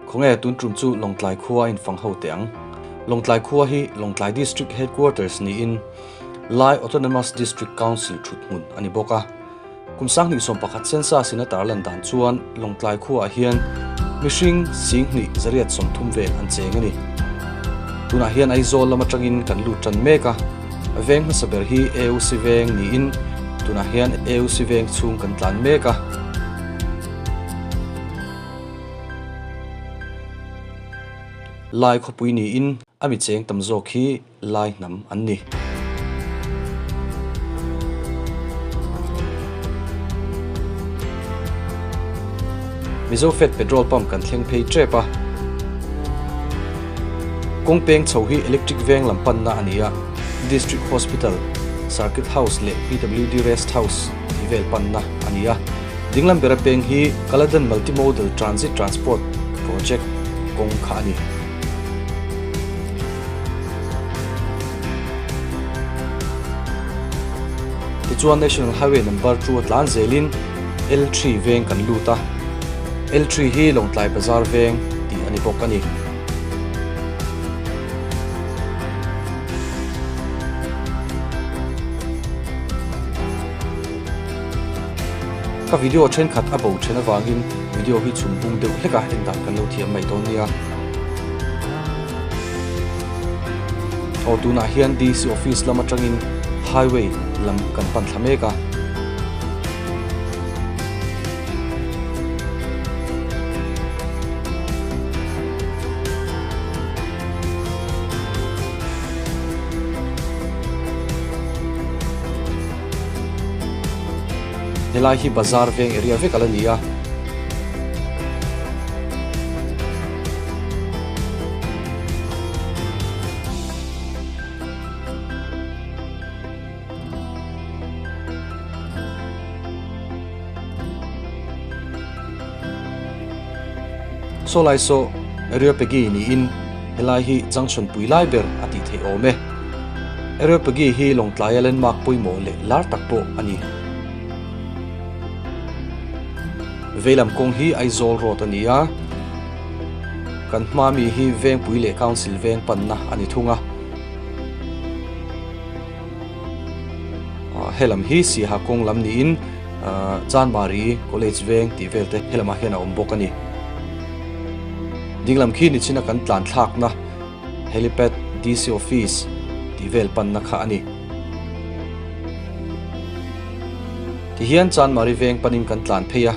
Khawnge tun tum chu Lawngtlai khua a infang ho teh ang. Lawngtlai khua hi Lawngtlai District Headquarters niin Lai Autonomous District Council thut hmun a ni bawk a. Kum 2011 census in a tarlan dan chuan Lawngtlai khuaah hian mihring 2830 vel an cheng a ni. Tunah hian Aizawl lam atangin kan lut tan mek a, veng hmasa ber hi AUC veng niin tunah hian AUC veng chhung kan tlan mek a. Lai khawpui niin a mi cheng tam zawk hi Lai hnam an ni. Mizo Fed petrol pump kan thleng phei tep a. Kawng peng chho hi electric veng lam panna a ni a, District Hospital, Circuit House leh PWD Rest House tih vel panna a ni a. Dinglam bera peng hi Kaladan Multimodal Transit Transport Project kawng kha a ni. Tichuan National Highway number 2 a tlan zelin L3 veng kan lut a, L3 hi Lawngtlai Bazar veng tih a ni bawk a ni. Ka video thenkhat a bo then avangin video hi chhum bung deuh hlek a en dan kan lo thiam mai dawn nia. Aw tunah hian DC office lam atangin highway lam kan pan thla mek a. Helai hi bazar veng area vek ala ni a. Saw lai saw Areopagi niin helai hi junction pui lai ber a tih theih awm e. Areopagi hi Lawngtlaia landmark pawimawh leh lar tak pawh a ni. Veilam kawng hi Aizawl road a ni a, kan hma mi hi Vengpui leh Council veng panna a ni thung a. Helam hi Siaha kawng lam niin Chanmari College veng tih vel te helamah hian a awm bawk a ni. Dinglam khi nichina kan tlan thlakna Helipad DC Office tih vel panna kha a ni. Tihian Chanmari veng panin kan tlan phei a.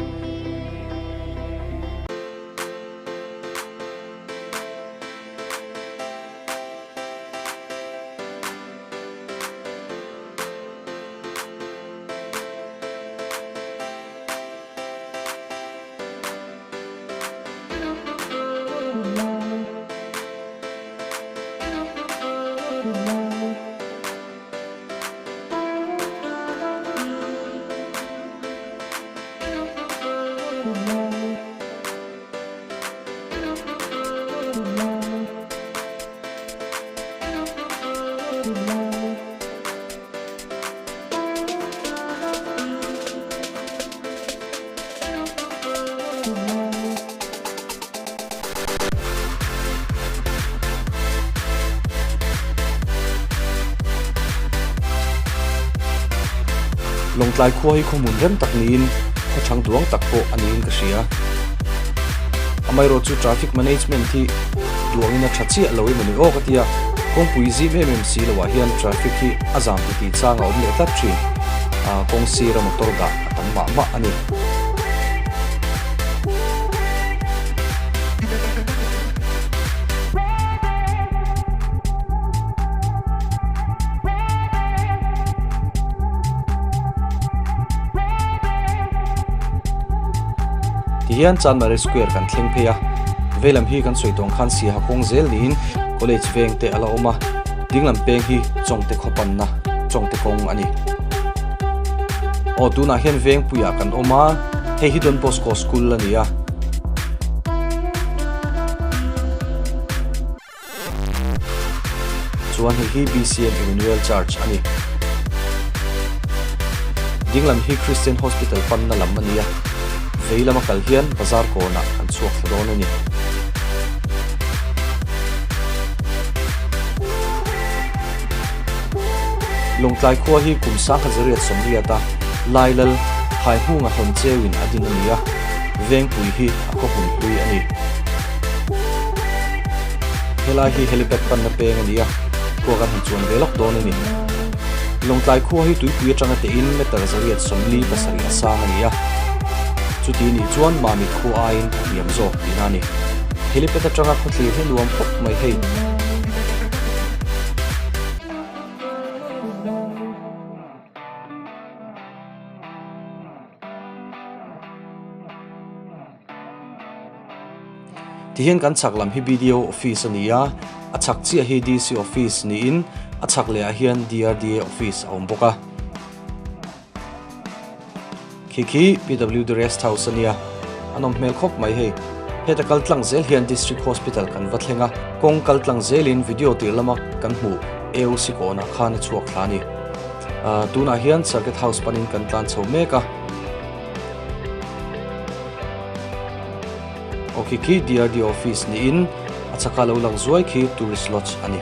Lawngtlai khua hi khawhmun rem tak niin khaw chang duang tak pawh a niin ka hria. Amaherawhchu traffic management hi duangin a tha chiah lo emaw ni aw ka ti a, kawngpui zim em em si loah hian traffic hi a zam ti tih chang a awm leh tlat thin. Kawng sira motor dah a tam mah mah a ni. Tihian Chanmari Square kan thleng phei a, veilam hi kan sawi tawng khan Siaha kawng zel niin College veng te a la awm a, dinglam peng hi Chawngte khaw panna Chawngte kawng a ni. Aw tunah hian Vengpuiah kan awm a, hei hi Don Bosco School a ni a. Chuan hei hi BCM Emmanuel Church a ni. Dinglam hi Christian Hospital panna lam a ni a, vei lama kal hian bazar kawnah kan chhuak thla dawn a ni. Lawngtlai khua hi kum 1880 a Lailal Haihmunga hlawn cheuin a din a ni a, Vengpui hi a khaw hmun hlui a ni. Helai hi helipad panna peng a ni a, khua kan han chuan ve lawk dawn a ni. Lawngtlai khua hi tuipui atanga tein meter 147 a sang a ni a, chuti nih chuan Mamit khua aiin a hniam zawk tihna a ni. Helipad atanga khawthlir hi nuam khawp mai hei. Tihian kan chhak lam hi BDO office a ni a, a chhak chiah hi DC office niin a chhak leh ah hian DRDA office a awm bawk a. Khi khi PWD rest house a nia, a nawm hmel khawp mai hei. Heta kal tlang zel hian District Hospital kan va thleng a, kawng kal tlang zelin video tir lama kan hmuh AOC kawnah khan a chhuak thla a ni. Tunah hian Circuit House panin kan tlan chho mek a. Aw khi khi DRD office niin a chaka lo lang zuai khi Tourist Lodge a ni.